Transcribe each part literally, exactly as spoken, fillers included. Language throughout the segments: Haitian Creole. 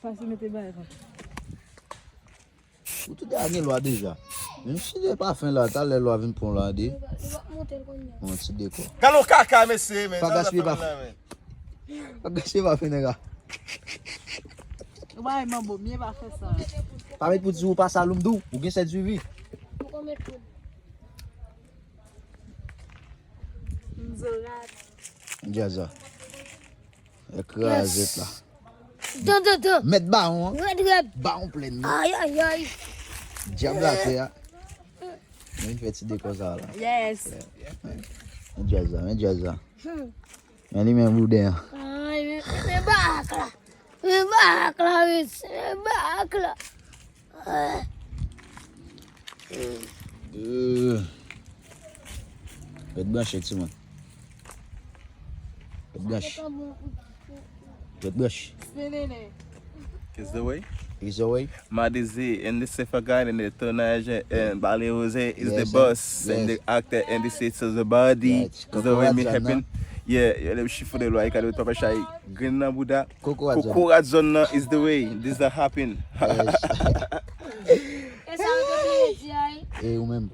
Fasil mete bagay konsa. Ou tout a gen lwa deja. Menm si de pafen la, talè lwa vin pran lwa de. Yon ti dekò. Galo kaka mesye men. Pa gaspiye pafen. Pa gaspiye pafen nèg la. Ou pa manbo, mye pa fè sa. Pa met pou di ou pa saloum dou, ou gen sèt vivi. Mzorat. Djaza. Ekraze la. Dan, dan, dan. Mèt bawon an. Rèd, rèd. Bawon plen. Ay, ay, ay. Dyab la tè a. Men fè ti dekò sa la. Yes. Men djaz la, men djaz la. Men li men bouden an. Ay, men, men bak la. Men bak la, men, men bak la. Euh. Ret branche timoun. Ret branche. Ret branche. Is the way. Is the way. Madizé and the Sefagan and the Tonaj and Bale Rose is the Yes, boss yes. And the actor and the six is the body. Yes. Is the way me Kokorat happen. Yeah, yo lè chifon de lwa e kado papa chay. Grenn nan bouda. Kokorat zòn. Kokorat zòn nan is the way. This the happen. Yes. E sa yo te vle di a, wi. E ou menm.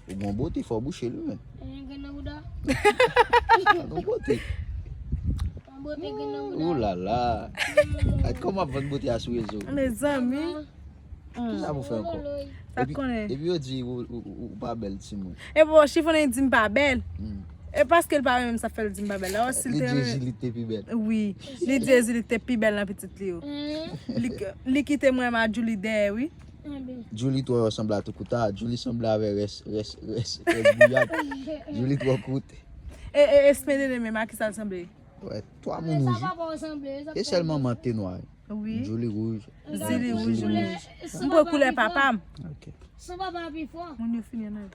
Ou gon bote fò bouche li men. E grenn nan bouda. Gon bote. Yon bote grenn nan bouda. Ou la la. Ay kòman ap vann bote a sou rezo. Mezanmi. Kisa pou fè ankò? Sa konnen. Epi yo di ou, ou, ou, ou pa bèl timoun. E bon, chifon di m pa bèl. Hmm. E paske l pa renmen m sa fè l di m pa bèl. Alò si l Li te di renmen. Julie te pi bèl. Wi. Li di Julie te pi bèl nan pitit li yo. Li, li kite mwen ma Julie dèyè, wi. Julie twò sanble a Toukouta. Julie sanble avè rès, rès, rès, rès bouyat. Julie twò kout. E, e, e Spendene menm a kisa l sanble? Wè, twa moun wouj. E sèl manman te nwa. Wi. Julie wouj. Zili wouj, wouj. M pran koulè papa m. Ok. San papa pi fò. Moun yo fini nan.